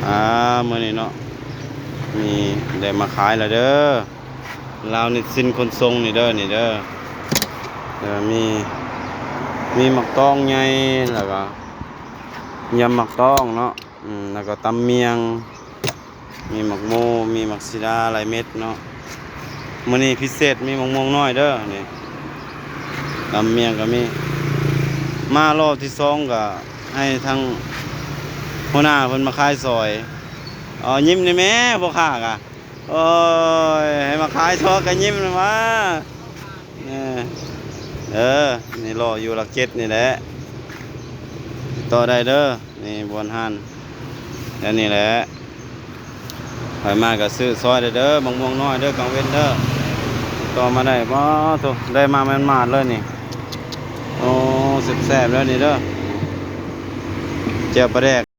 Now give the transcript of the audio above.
ອ່າ ມື້ນີ້ເນາະ ມີໄດ້ມາຂາຍແລ້ວເດີ ລາວນິດຊິນຂົນສົ່ງນີ້ເດີ ນີ້ເດີ ເອີ ມີ ມີໝາກຕອງໃຫຍ່ ແລ້ວກໍຍຳໝາກຕອງເນາະ ອືມ ແລ້ວກໍຕຳໝ່ຽງ ມີໝາກໂມ ມີໝາກສີດາຫຼາຍເມັດເນາະ ມື້ນີ້ພິເສດມີໝາກມ່ວງນ້ອຍເດີ ນີ້ ຕຳໝ່ຽງກໍມີ ມາລອບທີສອງກໍໃຫ້ທາງຫົວໜ້າເພິ່ນມາຂາຍຊ່ອຍ ເອົາ ຍິ້ມແດ່ແມ້ ພໍ່ຄ້າກະ ໂອ້ຍ ໃຫ້ມາຂາຍຊອກກະຍິ້ມແດ່ຫວາ ເອີ ເອີ ນີ້ລໍຢູ່ຫຼັກເຈັດນີ້ແຫຼະ ຕິດຕໍ່ໄດ້ເດີ ນີ້ບ່ອນຮ້ານ ແຖວນີ້ແຫຼະ ໃຜມາກະຊື້ຊອຍໄດ້ເດີ ໝາກມ່ວງນ້ອຍເດີ ກາງເວັນເດີ ຕິດຕໍ່ມາໄດ້ ປາໂທ້ ໄດ້ມາແມ່ນໝາດເລີຍນີ້ ໂອ້ ແຊບໆ ເດີນີ້ເດີ ແຈ່ວປາແດກ.